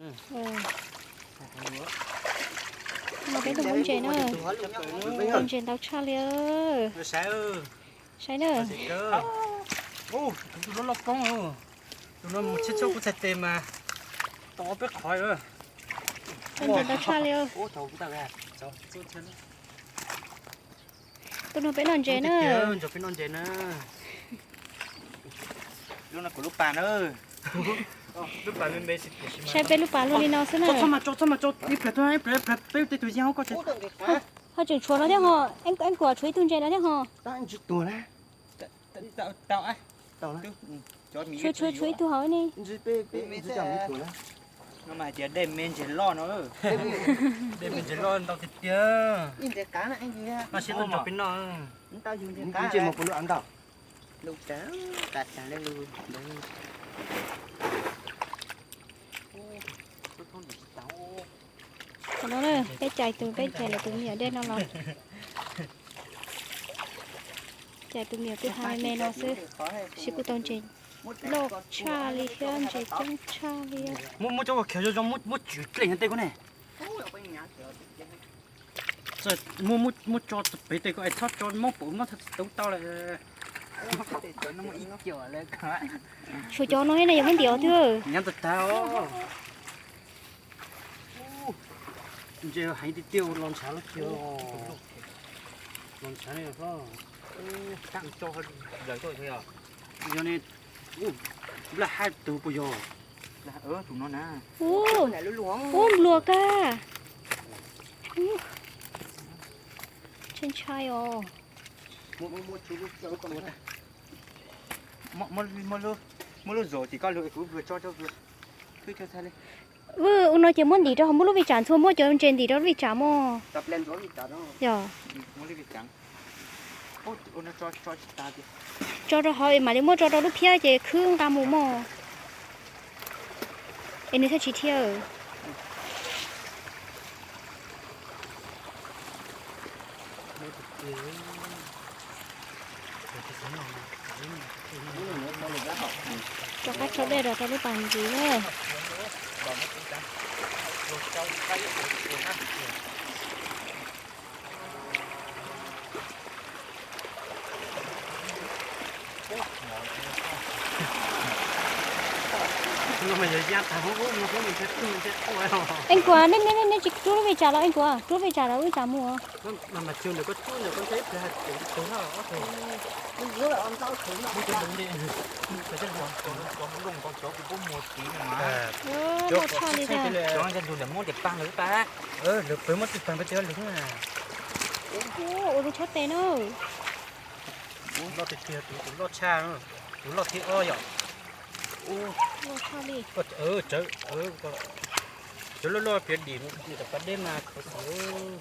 Mas peb tus hmoob ntses na, tus ntses ntau tshaj li. Saib na. Tus no mus tsheb tsheb kuv txhais tes mas tau ob peb qhov. Tus ntses ntau tshaj li. Tus no peb noj ntses na. Ntses peb noj ntses na. Lub no kuv lub pas na. Saib peb lub pas luaj li no xwb na. Tso txhob mas tso, txhob mas tso, ib pliag tuag, ib pliag peb tej tus yeeb koj tsev. Ho tseem tshuav no thiab ho, Eeb Kuam tshuav ib tug ntses no thiab ho. Tshuav, tshuav, tshuav ib tug hauv ne. No mas hais tias dej me ntses loj no. Dej me ntses loj ntau tiag tiag. Mas siab tuaj nrog peb noj. Ntses mus kuv lub av ntau. Qhov no na, peb cais tus, peb cais lawv tus me nyuam dej no los. Cais tus me nyuam kwj ha me no xwb, sib kuj tau ntses loj tshaj li thiab ntses coob tshaj li. Muab, muab cov khaws zoo zoo, muab, muab tswm dlej nyob tej koj ne. Muab, muab, muab tso pem tej koj es txhob tso mob pum mob txha tub tau lawm. Tshuav cov no na yog muab ntim twg. Nyob tag tag os. Ntses heev tiag tiag, los ntshav los tiag. Los ntshav ne. Yog ne, nplaj hab tug puas yog? Ub, nplua kag. Ntshai ntshai os. Muab lub zaum tim koj lug kuv tso rau. Ua no ces muab ntim rau hauv, muab lub vij tsam ntxhua, muab cov ntses ntim rau lub vij tsam mog. Yog. Tso rau hauv es mam li muab tso rau lub phiab ces khwb nqa mus mog. Es nws thiaj tsis dhia. Rov qab tso dej rau rau lub pas ntxiv na. Eeb Kuam, nej, nej, nej tsis rub lub vij tsam los Eeb Kuam, rub vij tsam los lub tsam mus. Loj tshaj li ntag. Lawv pawg muab tus pag pawg tias lawv ua lub tshab tes na. Loj tiag tiag, tus loj tshaj, tus loj thib ob yom. Loj tshaj li. Cov loj loj piav dim, dim tom pas deb mas khuv xim.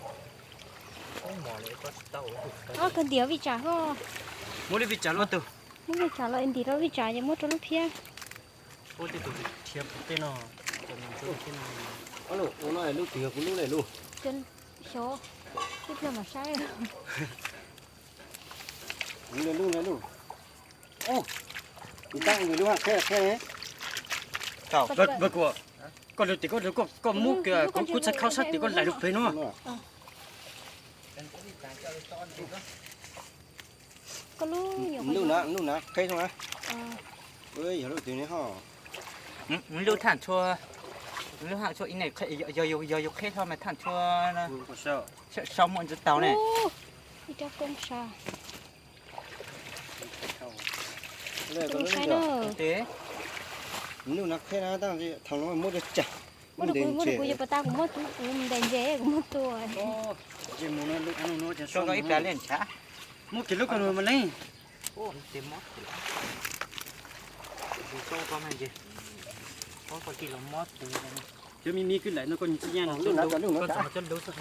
Kawg ntim vij tsam ho. Muab lub vij tsam loj tug. Muab vij tsam los ntim rau vij tsam ces muab rau lub phiab. Tej tus dhia tej no. Lub twg yog kuv lub ne lub? Xyov, ib pliag mam saib. Koj lug tim koj, koj muab kiag kuv, kuv txhais khau sab tim koj laim lug pem no. Lub na, lub na, qheb zoo na. Yog lub twg ne ho? Lub thaj txhua, lub thaj txhua ib ne, yog yus qheb hlo mas thaj txhua sau muaj ntsis tau ne. Ib rab koob sa. Tus saib na. Lub no qheb na, tab sis thaum no muab rau tsam. Muab rau kuv, muab rau kuv, yog pas tas kuv muab, kuv ntes ntses kuv muab tua. Muab kiag lub ko mas leej. Cov me me kwj laim no koj nyiam txij nyaj no, koj txhob coj lub xwb.